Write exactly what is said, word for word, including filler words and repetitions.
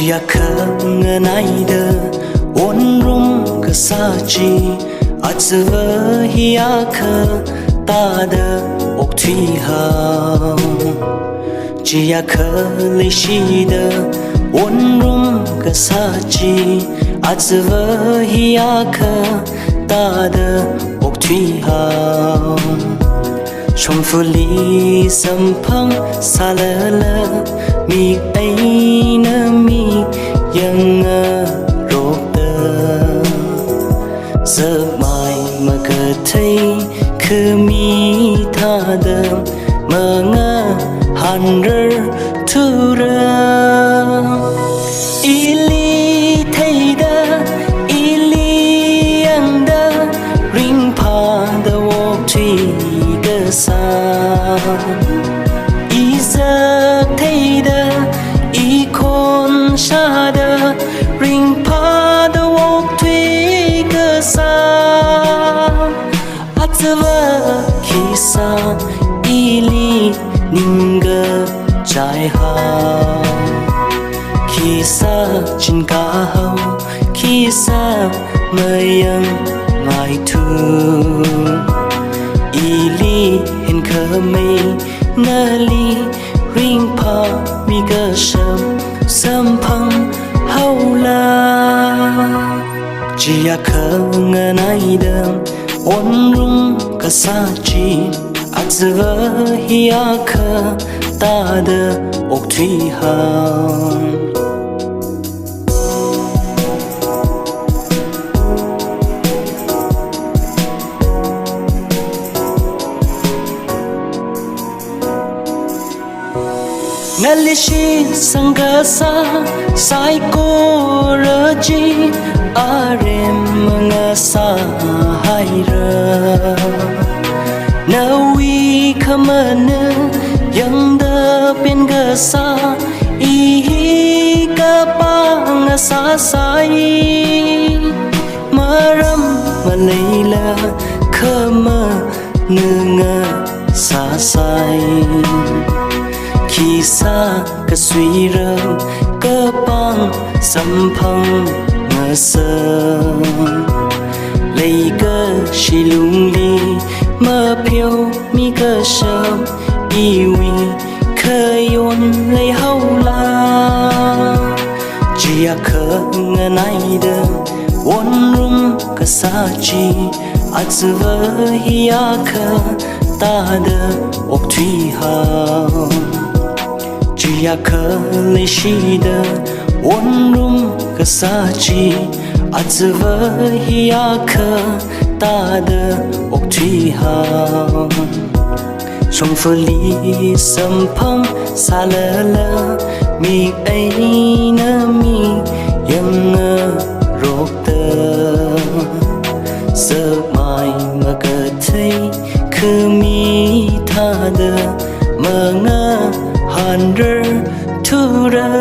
Chiakha nganaida onrum kasā chi, atsava hi akha tāda okthuihao. Chiakha leishida onrum kasā chi, atsava hi akha tāda okthuihao. Shongfali samphang sālala, mik eina mik yangngarokta, zakmai makathei khami thāda mangahānrar thura. Ili theida, ili yangda, ringphāda okthui kasā. I zak theida, i khon shāda, ringphāda okthui kasā. Atsava khisā ili ningkachaihao. Khisā chinkahao, khisā mayangngaithu. Ili henkhamei nali ringphāmi kashap samphanghaola. Chiakha nganaida onrum kasā chi, atsava hi akha tāda okthuihao. Nali shitsang kasā saikora chi arem mangasāhaira. Nawui khamana yangda pen kasā, i hi kapang ngasāsai. Maram maleila khama nunga sāsai. Khisā kasuira kapang samphang ngasā. Leikashi lungli mapheomi kashap iwui khayon leihaola. Chiakha nganaida onrum kasā chi, atsava hi akha tāda okthuihao. Chiakha leishida onrum kasā chi, atsava hi akha tāda okthuihao. Shongfali samphang sālala, mik eina mik yangngarokta, zakmai makathei khami thāda mangahānrar thura.